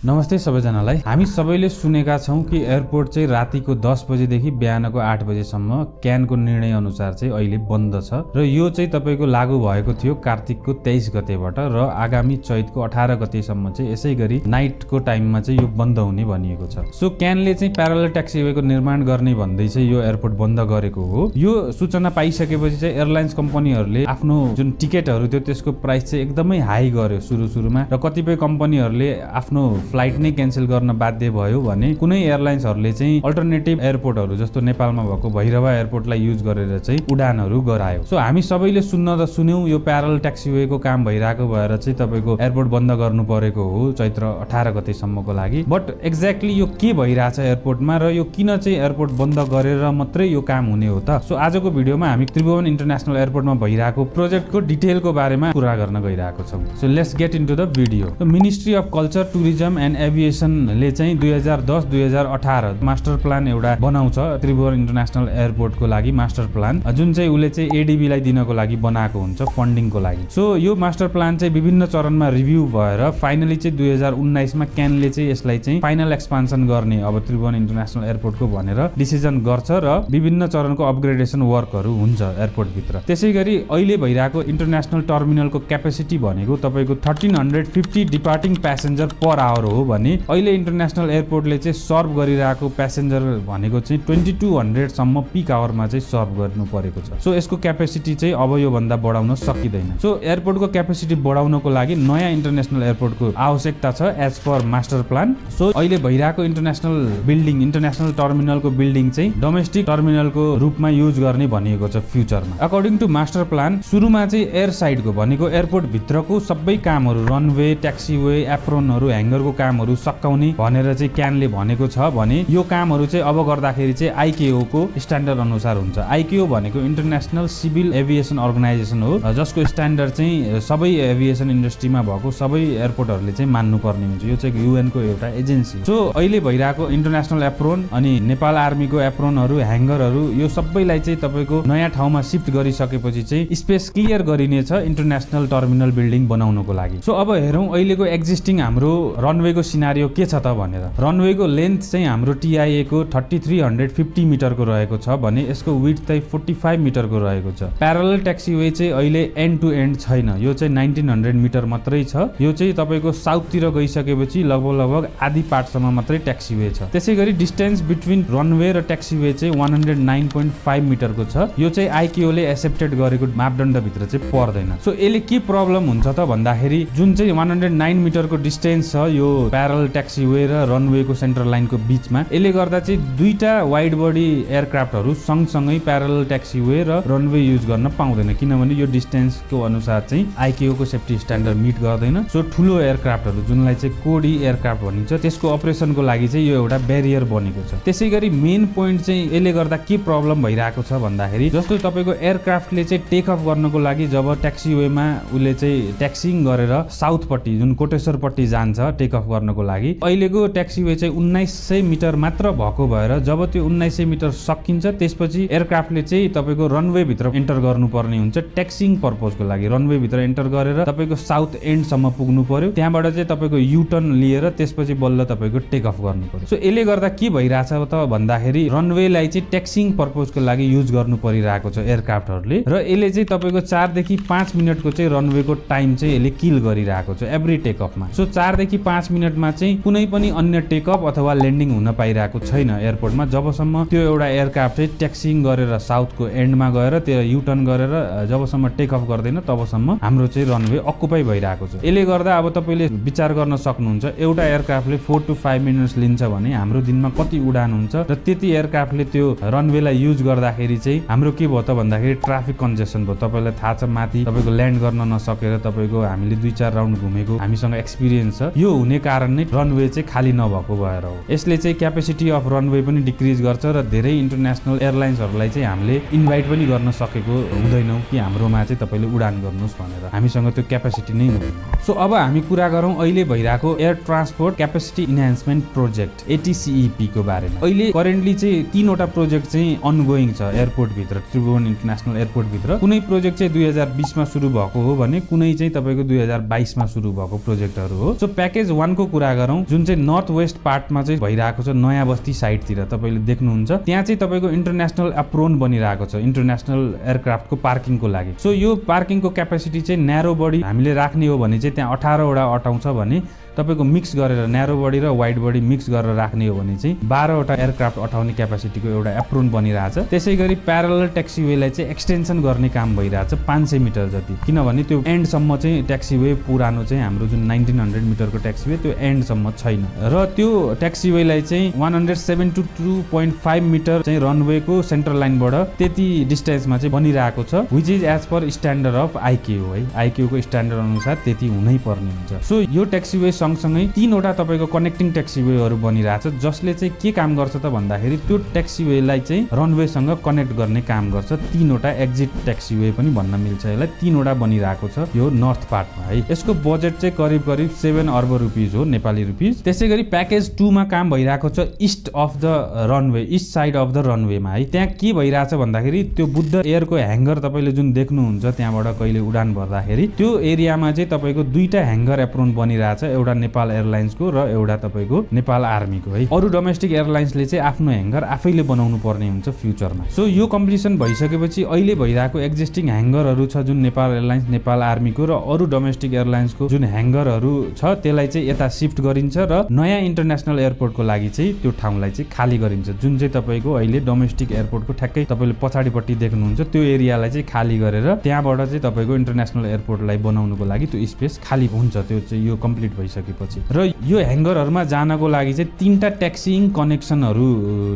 नमस्ते सबैजनालाई। हामी सबैले सुनेका छौं कि एयरपोर्ट चाहिँ रातिको 10 बजेदेखि बिहानको 8 बजेसम्म क्यानको निर्णय अनुसार चाहिँ अहिले बन्द छ र यो चाहिँ तपाईको लागू भएको थियो कार्तिकको 23 गतेबाट र आगामी चैतको 18 गतेसम्म चाहिँ यसैगरी नाइटको टाइममा चाहिँ यो बन्द हुने भनिएको छ। सो क्यानले चाहिँ प्यारालल ट्याक्सीवेको निर्माण गर्ने भन्दै चाहिँ यो एयरपोर्ट बन्द गरेको हो। यो सूचना पाइसकेपछि चाहिँ एयरलाइन्स कम्पनीहरूले आफ्नो जुन टिकटहरू थियो त्यसको प्राइस चाहिँ एकदमै हाई गर्यो सुरुमा र कतिपय कम्पनीहरूले आफ्नो फ्लाइट नै क्यान्सल गर्न बाध्य भयो भने कुनै एयरलाइन्सहरूले चाहिँ अल्टरनेटिभ एयरपोर्टहरू जस्तो नेपालमा भएको भैरवा एयरपोर्टलाई युज गरेर चाहिँ उडानहरू गरायो। सो हामी सबैले सुन्न त सुन्यौं यो प्यारालल ट्याक्सीवेको काम भइरहेको भएर चाहिँ तपाईको एयरपोर्ट बन्द गर्नु परेको हो चैत्र 18 गतेसम्मको लागि। बट एक्ज्याक्टली यो के भइरहेछ एयरपोर्टमा र यो किन चाहिँ एयरपोर्ट बन्द गरेर मात्रै यो काम हुने हो त। सो आजको भिडियोमा हामी त्रिभुवन इन्टरनेशनल एयरपोर्टमा भइरहेको प्रोजेक्टको डिटेलको बारेमा कुरा गर्न गइरहेको छौं। So let's get into the video. Ministry of culture tourism and एभिएसनले चाहिँ 2010-2018 मास्टर प्लान एउटा बनाउँछ त्रिभुवन इन्टरनेशनल एयरपोर्टको लागि मास्टर प्लान, जुन चाहिँ उले चाहिँ एडीबी लाई दिनको लागि बनाएको हुन्छ फन्डिङको लागि। सो यो मास्टर प्लान चाहिँ विभिन्न चरणमा रिभ्यू भएर फाइनली चाहिँ 2019 मा क्यानले चाहिँ यसलाई चाहिँ फाइनल एक्सपान्सन गर्ने अब त्रिभुवन इन्टरनेशनल एयरपोर्टको भनेर डिसिजन गर्छ र विभिन्न चरणको अपग्रेडेसन वर्कहरू हुन्छ एयरपोर्ट भित्र। त्यसैगरी अहिले भइरहेको इन्टरनेशनल टर्मिनलको क्यापेसिटी भनेको तपाईको 1350 डिपार्टिङ प्यासेन्जर पर आवर हो भने अहिले इन्टरनेशनल एयरपोर्टले चाहिँ सर्भ गरिरहेको प्यासेन्जर भनेको चाहिँ 2200 सम्म पीक आवरमा चाहिँ सर्भ गर्नु परेको छ। सो यसको क्यापेसिटी चाहिँ अब यो भन्दा बढाउन सकिदैन। सो एयरपोर्टको क्यापेसिटी बढाउनको लागि नयाँ इन्टरनेशनल एयरपोर्टको आवश्यकता छ as per master plan. So अहिले भइरहेको इन्टरनेशनल बिल्डिङ इन्टरनेशनल टर्मिनलको बिल्डिङ चाहिँ डोमेस्टिक टर्मिनलको रूपमा युज गर्ने भनिएको छ फ्युचरमा। अकर्डिङ टु मास्टर प्लान सुरुमा चाहिँ एयर साइडको भनेको एयरपोर्ट भित्रको सबै कामहरू रनवे, ट्याक्सीवे, एप्रोनहरू, ह्याङ्गरको कामहरू सकाउने भनेर चाहिँ क्यानले भनेको छ भने यो कामहरू चाहिँ अब गर्दाखेरि चाहिँ आईकेओ को स्ट्यान्डर्ड अनुसार हुन्छ। आईकेओ भनेको इन्टरनेशनल सिभिल एभिएसन अर्गनाइजेसन हो जसको स्ट्यान्डर्ड चाहिँ सबै एभिएसन इन्डस्ट्रीमा भएको सबै एयरपोर्टहरूले चाहिँ मान्नुपर्ने हुन्छ। यो चाहिँ युएन को एउटा एजेन्सी। सो अहिले भइरहेको इन्टरनेशनल एप्रोन अनि नेपाल आर्मीको एप्रोनहरू, ह्याङ्गरहरू यो सबैलाई चाहिँ तपाईको नयाँ ठाउँमा शिफ्ट गरिसकेपछि चाहिँ स्पेस क्लियर गरिनेछ इन्टरनेशनल टर्मिनल बिल्डिङ बनाउनको लागि। सो अब हेरौँ अहिलेको एक्जिस्टिङ हाम्रो रनवेको सिनारियो के छ त भनेर। रनवेको लेन्थ चाहिँ हाम्रो टीआईए को 3350 मिटरको रहेको छ भने यसको विड्थ चाहिँ 45 मिटरको रहेको छ। प्यारालल ट्याक्सीवे चाहिँ अहिले एन्ड टु एन्ड छैन, यो चाहिँ 1900 मिटर मात्रै छ। यो चाहिँ तपाईको साउथतिर गइसकेपछि लगभग आधी पार्टसम्म मात्रै ट्याक्सीवे छ। त्यसैगरी डिस्टेन्स बिट्विन रनवे र ट्याक्सीवे चाहिँ 109.5 मिटरको छ। यो चाहिँ आईकेओ ले एक्सेप्टेड गरेको मापदण्ड भित्र चाहिँ पर्दैन। सो यसले के प्रब्लम हुन्छ त भन्दाखेरि जुन चाहिँ 109 मिटरको डिस्टेन्स छ यो प्यारालल ट्याक्सीवे र रनवेको सेन्ट्रल लाइनको बीचमा, यसले गर्दा चाहिँ दुईटा वाइड बडी एयरक्राफ्टहरू सँगसँगै प्यारालल ट्याक्सीवे र रनवे युज गर्न पाउँदैन किनभने यो डिस्टेन्सको अनुसार चाहिँ आईकेओ को सेफ्टी स्ट्यान्डर्ड मिट गर्दैन। सो ठुलो एयरक्राफ्टहरू जुनलाई चाहिँ कोडी एयरक्राफ्ट भनिन्छ त्यसको अपरेसनको लागि चाहिँ यो एउटा ब्यारियर बनेको छ। त्यसैगरी मेन पोइन्ट चाहिँ यसले गर्दा के प्रब्लम भइरहेको छ भन्दाखेरि जस्तो तपाईको एयरक्राफ्टले चाहिँ टेक अफ गर्नको लागि जब ट्याक्सीवेमा उसले चाहिँ ट्याक्सिङ गरेर साउथपट्टि जुन कोटेश्वरपट्टि जान्छ टेक अफ गर्नको लागि अहिलेको ट्याक्सीवे चाहिँ 1900 मिटर मात्र भएको भएर जब त्यो 1900 मिटर सकिन्छ त्यसपछि एयरक्राफ्टले चाहिँ तपाईको रनवे भित्र एन्टर गर्नुपर्ने हुन्छ ट्याक्सिङ पर्पजको लागि। रनवे भित्र एन्टर गरेर तपाईको साउथ एन्डसम्म पुग्नु पर्यो, त्यहाँबाट चाहिँ तपाईको युटर्न लिएर त्यसपछि बल्ल तपाईको टेक अफ गर्नु पर्यो। सो यसले गर्दा के भइरहेछ त भन्दाखेरि रनवेलाई चाहिँ ट्याक्सिङ पर्पजको लागि युज गर्नु परिरहेको छ एयरक्राफ्टहरूले र यसले चाहिँ तपाईको 4 देखि 5 मिनेटको चाहिँ रनवेको टाइम चाहिँ यसले किल गरिरहेको छ एभ्री टेक अफमा। सो 4 देखि 5 मिनेटमा चाहिँ कुनै पनि अन्य टेकअप अथवा ल्यान्डिङ हुन पाइरहेको छैन एयरपोर्टमा जबसम्म त्यो एउटा एयरक्राफ्ट चाहिँ ट्याक्सिङ गरेर साउथको एन्डमा गएर त्यो युटर्न गरेर जबसम्म टेक अफ गर्दैन तबसम्म हाम्रो चाहिँ रनवे अकुपाई भइरहेको छ। यसले गर्दा अब तपाईले विचार गर्न सक्नुहुन्छ एउटा एयरक्राफ्टले 4 to 5 मिनट्स लिन्छ भने हाम्रो दिनमा कति उडान हुन्छ र त्यति एयरक्राफ्टले त्यो रनवेलाई युज गर्दाखेरि चाहिँ हाम्रो के भयो त भन्दाखेरि ट्राफिक कन्जेसन भयो। तपाईलाई थाहा छ माथि तपाईको ल्यान्ड गर्न नसकेर तपाईको हामीले 2-4 राउन्ड घुमेको हामीसँग एक्सपिरियन्स छ। यो हुने कारण नै रनवे चाहिँ खाली नभएको भएर हो। यसले चाहिँ क्यापेसिटी अफ रनवे पनि डिक्रिज गर्छ र धेरै इन्टरनेशनल एयरलाइन्सहरूलाई चाहिँ हामीले इन्भाइट पनि गर्न सकेको हुँदैनौँ कि हाम्रोमा चाहिँ तपाईले उडान गर्नुहोस् भनेर, हामीसँग त्यो क्यापेसिटी नै हुँदैन। सो अब हामी कुरा गरौँ अहिले भइरहेको air transport capacity enhancement project ATCEP को बारेमा। अहिले करेन्टली चाहिँ 3वटा प्रोजेक्ट चाहिँ अनगोइङ छ एयरपोर्ट भित्र त्रिभुवन इन्टरनेशनल एयरपोर्ट भित्र। कुनै प्रोजेक्ट चाहिँ 2020 मा सुरु भएको हो भने कुनै चाहिँ तपाईको 2022 मा सुरु भएको प्रोजेक्टहरू हो। सो प्याकेज 1 को कुरा गरौँ, जुन चाहिँ नर्थ वेस्ट पार्टमा चाहिँ भइरहेको छ नयाँ बस्ती साइडतिर तपाईले देख्नुहुन्छ, त्यहाँ चाहिँ तपाईको इन्टरनेशनल एप्रोन बनिरहेको छ इन्टरनेशनल एयरक्राफ्टको पार्किङको लागि। सो यो पार्किङको क्यापेसिटी चाहिँ न्यारो बडी हामीले राख्ने हो भने चाहिँ त्यहाँ 18 वटा अटाउँछ भने तपाईको मिक्स गरेर न्यारो बडी र वाइड बडी मिक्स गरेर राख्ने हो भने चाहिँ 12 वटा एयरक्राफ्ट अटाउने क्यापेसिटीको एउटा एप्रोन बनिरहेछ। त्यसैगरी प्यारलल ट्याक्सीवेलाई चाहिँ एक्सटेन्सन गर्ने काम भइरहेछ 500 मिटर जति, किनभने त्यो एन्डसम्म चाहिँ ट्याक्सीवे पुरानो चाहिँ हाम्रो जुन 1900 मिटरको ट्याक्सीवे त्यो एन्डसम्म छैन र त्यो ट्याक्सीवेलाई चाहिँ 172.5 मिटर चाहिँ रनवेको सेन्ट्रल लाइनबाट त्यति डिस्टेन्समा चाहिँ बनिरहेको छ, which is as per standard of IQ है। आइक्यूको स्ट्यान्डर्ड अनुसार त्यति हुनै पर्ने हुन्छ। सो यो ट्याक्सीवे सँगसँगै 3 वटा तपाईको कनेक्टिङ ट्याक्सीवेहरू बनिरहेछ, जसले चाहिँ के काम गर्छ त भन्दाखेरि त्यो ट्याक्सीवेलाई चाहिँ रनवेसँग कनेक्ट गर्ने काम गर्छ। 3 वटा एक्जिट ट्याक्सीवे पनि भन्न मिल्छ यसलाई, 3 वटा बनिरहेको छ यो नर्थ पार्टमा है। यसको बजेट चाहिँ करिब 7 अर्ब रुपीज हो नेपाली रुपीज। त्यसैगरी प्याकेज 2 मा काम भइरहेको छ east of the runway, east side of the रनवेमा है। त्यहाँ के भइरहेछ भन्दाखेरि त्यो बुद्ध एयरको ह्याङ्गर तपाईले जुन देख्नुहुन्छ त्यहाँबाट कहिले उडान भर्दाखेरि त्यो एरियामा चाहिँ तपाईको 2टा ह्याङ्गर एप्रोन बनिरहेछ, एउटा नेपाल एयरलाइन्सको र एउटा तपाईको नेपाल आर्मीको है। अरु डोमेस्टिक एयरलाइन्सले चाहिँ आफ्नो ह्याङ्गर आफैले बनाउनु पर्ने हुन्छ फ्युचरमा। सो यो कम्प्लिसन भइसकेपछि अहिले भइरहेको एक्जिस्टिङ ह्याङ्गरहरू छ जुन नेपाल एयरलाइन्स नेपाल आर्मीको र अरु डोमेस्टिक एयरलाइन्सको जुन ह्याङ्गरहरू छ त्यसलाई चाहिँ यता शिफ्ट गरिन्छ र नयाँ इन्टरनेसनल एयरपोर्टको लागि चाहिँ त्यो ठाउँलाई चाहिँ खाली गरिन्छ, जुन चाहिँ तपाईको अहिले डोमेस्टिक एयरपोर्टको ठ्याक्कै तपाईले पछाडिपट्टि देख्नुहुन्छ त्यो एरियालाई चाहिँ खाली गरेर त्यहाँबाट चाहिँ तपाईको इन्टरनेसनल एयरपोर्टलाई बनाउनुको लागि त्यो स्पेस खाली हुन्छ। त्यो चाहिँ यो कम्प्लिट भइसकेपछि र यो ह्याङ्गरहरूमा जानको लागि चाहिँ 3टा ट्याक्सिङ कनेक्सनहरू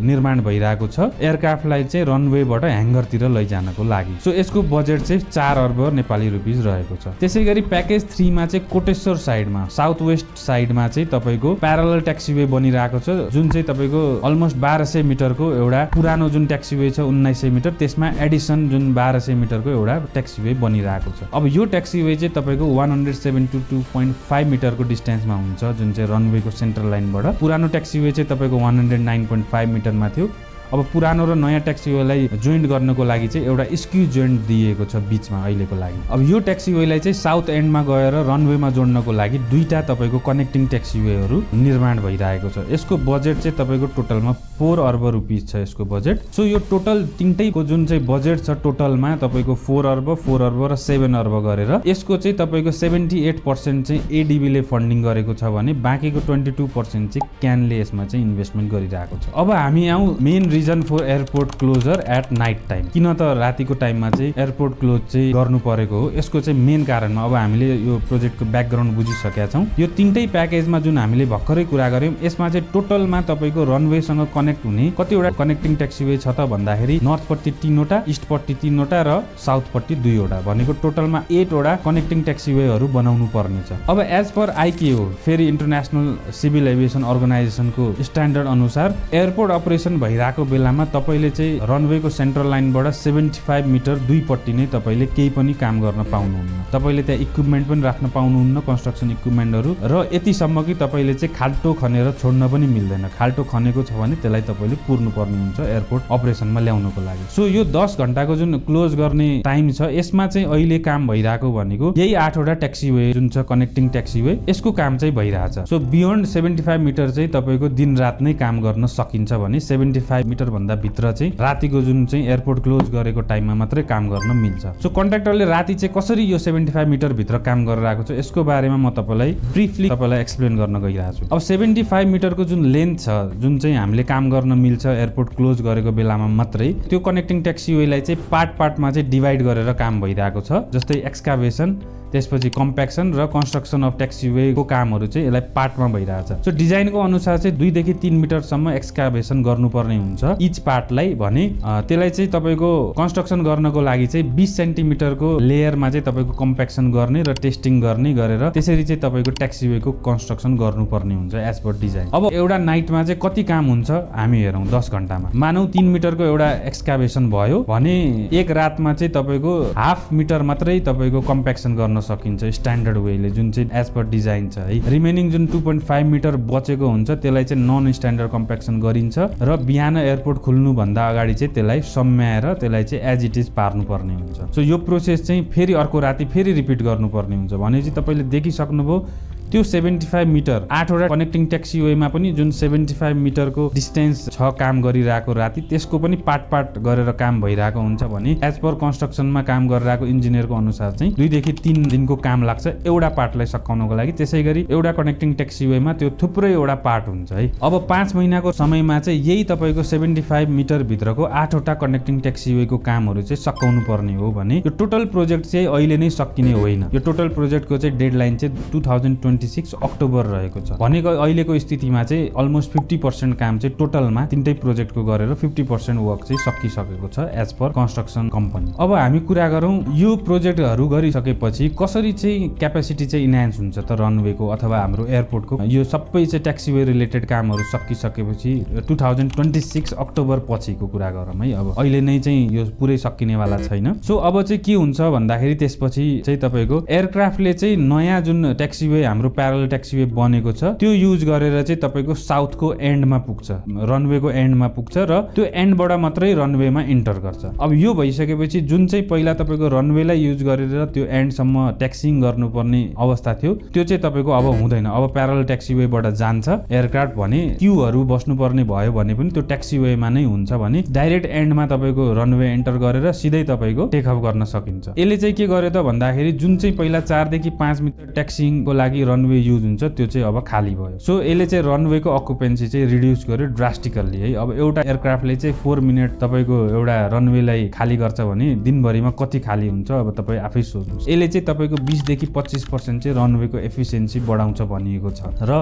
निर्माण भइरहेको छ एयरक्राफ्टलाई चाहिँ रनवेबाट ह्याङ्गरतिर लैजानको लागि। सो यसको बजेट चाहिँ 4 अर्ब नेपाली रुपीज रहेको छ। त्यसैगरी प्याकेज 3 मा चाहिँ कोटेश्वर साइडमा साउथ वेस्ट साइडमा चाहिँ तपाईको प्यारलल ट्याक्सीवे बनिरहेको छ, जुन चाहिँ तपाईको अलमोस्ट 1200 मिटरको एउटा पुरानो जुन ट्याक्सीवे छ 1900 मिटर, त्यसमा एडिसन जुन 1200 मिटरको एउटा ट्याक्सीवे बनिरहेको छ। अब यो ट्याक्सीवे चाहिँ तपाईको 172.5 मिटरको डिस्टेन्समा हुन्छ, जुन चाहिँ रनवेको सेन्ट्रल लाइनबाट। पुरानो ट्याक्सीवे चाहिँ तपाईको 109.5 मिटरमा थियो। अब पुरानो र नयाँ ट्याक्सीवेलाई जोइन्ट गर्नको लागि चाहिँ एउटा स्क्यू जोइन्ट दिएको छ बीचमा अहिलेको लागि। अब यो ट्याक्सीवेलाई चाहिँ साउथ एन्डमा गएर रनवेमा जोड्नको लागि 2टा तपाईको कनेक्टिङ ट्याक्सीवेहरू निर्माण भइरहेको छ। यसको बजेट चाहिँ तपाईको टोटलमा 4 अर्ब रुपीज छ यसको बजेट। सो यो टोटल तिनटैको जुन चाहिँ बजेट छ टोटलमा तपाईको 4 अर्ब 4 अर्ब र 7 अर्ब गरेर यसको चाहिँ तपाईको 78% चाहिँ एडीबीले फन्डिङ गरेको छ भने बाँकीको 22% चाहिँ क्यानले यसमा चाहिँ इन्भेस्टमेन्ट गरिरहेको छ। अब हामी आउँ main reason for airport closure at night time. किन त रातिको टाइममा चाहिँ एयरपोर्ट क्लोज चाहिँ गर्नु परेको हो, यसको चाहिँ मेन कारणमा अब हामीले यो प्रोजेक्टको ब्याकग्राउन्ड बुझिसकेका छौँ। यो 3टै प्याकेजमा जुन हामीले भर्खरै कुरा गर्यौँ यसमा चाहिँ टोटलमा तपाईको रनवेसँग कनेक्ट हुने कतिवटा कनेक्टिङ ट्याक्सीवे छ त भन्दाखेरि नर्थपट्टि 3 वटा, इस्टपट्टि 3 वटा र साउथपट्टि 2 वटा, भनेको टोटलमा 8 वटा कनेक्टिङ ट्याक्सीवेहरू बनाउनु पर्ने छ। अब एज पर आइकेओ फेरि इन्टरनेसनल सिभिल एभिएसन अर्गनाइजेसनको स्ट्यान्डर्ड अनुसार एयरपोर्ट अपरेसन भइरहेको बेलामा तपाईले चाहिँ रनवेको सेन्ट्रल लाइनबाट 75 मिटर दुईपट्टि नै तपाईले केही पनि काम गर्न पाउनुहुन्न। तपाईले त्यहाँ इक्विपमेन्ट पनि राख्न पाउनुहुन्न, कन्स्ट्रक्सन इक्विपमेन्टहरू, र यतिसम्म कि तपाईले चाहिँ खाल्टो खनेर छोड्न पनि मिल्दैन। खाल्टो खनेको छ भने त्यसलाई तपाईले पुर्नु पर्ने हुन्छ एयरपोर्ट अपरेसनमा ल्याउनको लागि। सो यो 10 घण्टाको जुन क्लोज गर्ने टाइम छ यसमा चाहिँ अहिले काम भइरहेको भनेको यही 8 वटा ट्याक्सीवे जुन छ कनेक्टिङ ट्याक्सीवे, यसको काम चाहिँ भइरहेछ। सो बियोन्ड 75 मिटर चाहिँ तपाईको दिन रात नै काम गर्न सकिन्छ भने 75 मिटर भन्दा भित्र चाहिँ रातिको जुन चाहिँ एयरपोर्ट क्लोज गरेको टाइममा मात्रै काम गर्न मिल्छ। सो कन्ट्र्याक्टरले राति चाहिँ कसरी यो 75 मिटर भित्र काम गरिरहेको छ यसको बारेमा म तपाईलाई ब्रिफली तपाईलाई एक्सप्लेन गर्न गइरहेको छु। अब 75 मिटरको जुन लेन्थ छ जुन चाहिँ हामीले काम गर्न मिल्छ एयरपोर्ट क्लोज गरेको बेलामा मात्रै, त्यो कनेक्टिङ ट्याक्सीवेलाई चाहिँ पार्टमा चाहिँ डिभाइड गरेर काम भइरहेको छ। जस्तै एक्सकाभेसन, त्यसपछि कम्प्याक्सन र कन्स्ट्रक्सन अफ ट्याक्सीवेको कामहरू चाहिँ यसलाई पार्टमा भइरहेछ। सो डिजाइनको अनुसार चाहिँ 2 देखि 3 मिटरसम्म एक्सकाभेसन गर्नुपर्ने हुन्छ इच पार्टलाई भने त्यसलाई चाहिँ तपाईको कन्स्ट्रक्सन गर्नको लागि चाहिँ 20 सेन्टिमिटरको लेयरमा चाहिँ तपाईको कम्प्याक्सन गर्ने र टेस्टिङ गर्ने गरेर त्यसरी चाहिँ तपाईको ट्याक्सीवेको कन्स्ट्रक्सन गर्नुपर्ने हुन्छ एज पर डिजाइन। अब एउटा नाइटमा चाहिँ कति काम हुन्छ हामी हेरौँ 10 घण्टामा। मानौ 3 मिटरको एउटा एक्सकाभेसन भयो भने एक रातमा चाहिँ तपाईको हाफ मिटर मात्रै तपाईको कम्प्याक्सन गर्न सकिन्छ स्ट्यान्डर्ड वेले, जुन चाहिँ एज पर डिजाइन छ है। रिमेनिङ जुन 2.5 मिटर बचेको हुन्छ त्यसलाई चाहिँ नन स्ट्यान्डर्ड कम्प्याक्सन गरिन्छ र बिहान एयरपोर्ट खुल्नु भन्दा अगाडि चाहिँ त्यसलाई सम्याएर त्यसलाई चाहिँ एज इट इज पार्नु पर्ने हुन्छ। सो यो प्रोसेस चाहिँ फेरि अर्को राति फेरि रिपिट गर्नुपर्ने हुन्छ। भनेपछि तपाईले देखिसक्नुभयो त्यो 75 मिटर 8 वटा कनेक्टिङ ट्याक्सीवेमा पनि जुन 75 मिटरको डिस्टेन्स छ काम गरिरहेको राति त्यसको पनि पार्ट गरेर काम भइरहेको हुन्छ भने एज पर कन्स्ट्रक्सनमा काम गरिरहेको इन्जिनियरको अनुसार चाहिँ 2 देखि 3 दिनको काम लाग्छ एउटा पार्टलाई सकाउनको लागि। त्यसैगरी एउटा कनेक्टिङ ट्याक्सीवेमा त्यो थुप्रै एउटा पार्ट हुन्छ है। अब 5 महिनाको समयमा चाहिँ यही तपाईको 75 मिटर भित्रको 8 वटा कनेक्टिङ ट्याक्सीवेको कामहरू चाहिँ सकाउनु पर्ने हो भने यो टोटल प्रोजेक्ट चाहिँ अहिले नै सकिने होइन। यो टोटल प्रोजेक्टको चाहिँ डेडलाइन चाहिँ 2026 अक्टोबर रहेको छ भनेको अहिलेको स्थितिमा चाहिँ अलमोस्ट 50% काम चाहिँ टोटलमा तीनटै प्रोजेक्टको गरेर 50% वर्क चाहिँ सकिसकेको छ एज पर कन्स्ट्रक्सन कम्पनी। अब हामी कुरा गरौँ यो प्रोजेक्टहरू गरिसकेपछि कसरी चाहिँ क्यापेसिटी चाहिँ इन्हान्स हुन्छ त रनवेको अथवा हाम्रो एयरपोर्टको। यो सबै चाहिँ ट्याक्सीवे रिलेटेड कामहरू सकिसकेपछि 2026 अक्टोबर पछिको कुरा गरौँ है। अब अहिले नै चाहिँ यो पुरै सकिनेवाला छैन। सो अब चाहिँ के हुन्छ भन्दाखेरि त्यसपछि चाहिँ तपाईको एयरक्राफ्टले चाहिँ नयाँ जुन ट्याक्सीवे हाम्रो प्यारल ट्याक्सीवे बनेको छ त्यो युज गरेर चाहिँ तपाईको साउथको एन्डमा पुग्छ, रनवेको एन्डमा पुग्छ र त्यो एन्डबाट मात्रै रनवेमा इन्टर गर्छ। अब यो भइसकेपछि जुन चाहिँ पहिला तपाईको रनवेलाई युज गरेर त्यो एन्डसम्म ट्याक्सिङ गर्नुपर्ने अवस्था थियो त्यो चाहिँ तपाईको अब हुँदैन। अब प्यारल ट्याक्सीवेबाट जान्छ एयरक्राफ्ट भने क्यूहरू बस्नुपर्ने भयो भने पनि त्यो ट्याक्सीवेमा नै हुन्छ भने डाइरेक्ट एन्डमा तपाईको रनवे एन्टर गरेर सिधै तपाईको टेक अफ गर्न सकिन्छ। यसले चाहिँ के गर्यो त भन्दाखेरि जुन चाहिँ पहिला 4 देखि 5 मिटर ट्याक्सिङको लागि रनवे युज हुन्छ त्यो चाहिँ अब खाली भयो। सो यसले चाहिँ रनवेको अकुपेन्सी चाहिँ रिड्युस गर्यो ड्रास्टिकल्ली है। अब एउटा एयरक्राफ्टले चाहिँ 4 मिनट तपाईको एउटा रनवेलाई खाली गर्छ भने दिनभरिमा कति खाली हुन्छ अब तपाई आफै सोच्नुस्। यसले चाहिँ तपाईको 20 देखि 25% चाहिँ रनवेको एफिसिएन्सी बढाउँछ भनिएको छ र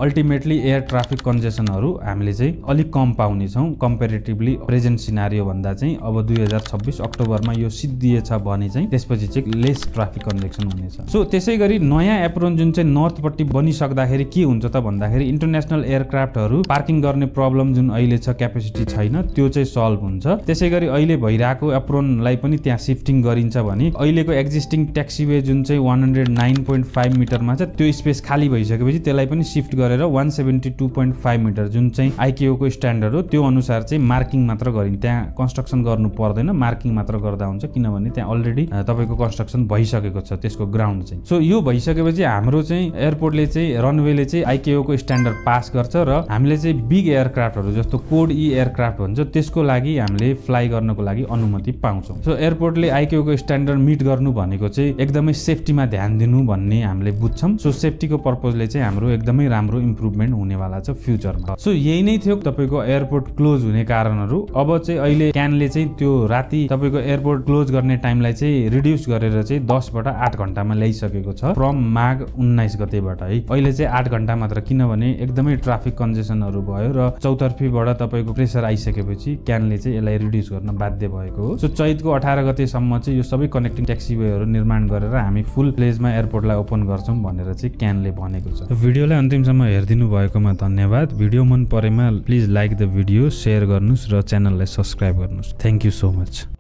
अल्टिमेटली एयर ट्राफिक कन्जेसनहरू हामीले चाहिँ अलिक कम पाउने छौं कम्पेरेटिभली प्रेजेन्ट सिनारियो भन्दा चाहिँ। अब 2026 अक्टोबरमा यो सिद्धिएछ भने चाहिँ त्यसपछि चाहिँ लेस ट्राफिक कन्जेक्सन हुनेछ। सो त्यसैगरी नयाँ एप्रोन जुन चाहिँ नर्थपट्टि बनिसक्दाखेरि के हुन्छ त भन्दाखेरि इन्टरनेसनल एयरक्राफ्टहरू पार्किङ गर्ने प्रब्लम जुन अहिले छ क्यापेसिटी छैन त्यो चाहिँ सल्भ हुन्छ। त्यसैगरी अहिले भइरहेको एप्रोनलाई पनि त्यहाँ शिफ्टिङ गरिन्छ भने अहिलेको एक्जिस्टिङ ट्याक्सीवे जुन चाहिँ 109.5 मिटरमा छ त्यो स्पेस खाली भइसकेपछि त्यसलाई पनि शिफ्ट गरेर 172.5 मिटर जुन चाहिँ आइकेओ को स्ट्यान्डर्ड हो त्यो अनुसार चाहिँ मार्किङ मात्र गरिन्छ। त्यहाँ कन्स्ट्रक्सन गर्नु पर्दैन, मार्किङ मात्र गर्दा हुन्छ किनभने त्यहाँ अलरेडी तपाईको कन्स्ट्रक्सन भइसकेको छ त्यसको ग्राउन्ड चाहिँ। सो यो भइसकेपछि हाम्रो चाहिँ एयरपोर्टले चाहिँ रनवेले चाहिँ आइकेओ को स्ट्यान्डर्ड पास गर्छ र हामीले चाहिँ बिग एयरक्राफ्टहरू जस्तो कोड ई एयरक्राफ्ट भन्छ त्यसको लागि हामीले फ्लाइ गर्नको लागि अनुमति पाउँछौँ। सो एयरपोर्टले आइकेओ को स्ट्यान्डर्ड मिट गर्नु भनेको चाहिँ एकदमै सेफ्टीमा ध्यान दिनु भन्ने हामीले बुझ्छौँ। सो सेफ्टीको पर्पजले चाहिँ हाम्रो एकदमै राम्रो इम्प्रुभमेन्ट हुनेवाला छ फ्युचरमा। सो यही नै थियो तपाईँको एयरपोर्ट क्लोज हुने कारणहरू। अब चाहिँ अहिले क्यानले चाहिँ त्यो राति तपाईँको एयरपोर्ट क्लोज गर्ने टाइमलाई चाहिँ रिड्युस गरेर चाहिँ 10 बाट 8 घण्टामा ल्याइसकेको छ फ्रम माघ 19 गतेबाट है। अहिले चाहिँ 8 घण्टा मात्र किनभने एकदमै ट्राफिक कन्जेसनहरू भयो र चौतर्फीबाट तपाईँको प्रेसर आइसकेपछि क्यानले चाहिँ यसलाई रिड्युस गर्न बाध्य भएको हो। सो चैतको 18 गतेसम्म चाहिँ यो सबै कनेक्टिङ ट्याक्सीवेहरू निर्माण गरेर हामी फुल प्लेजमा एयरपोर्टलाई ओपन गर्छौँ भनेर चाहिँ क्यानले भनेको छ। भिडियोलाई अन्तिमसम्म हेरिदिनु भएकोमा धन्यवाद। भिडियो मन परेमा please like the video, share गर्नुस् र च्यानललाई सब्स्क्राइब गर्नुस्। Thank you so much.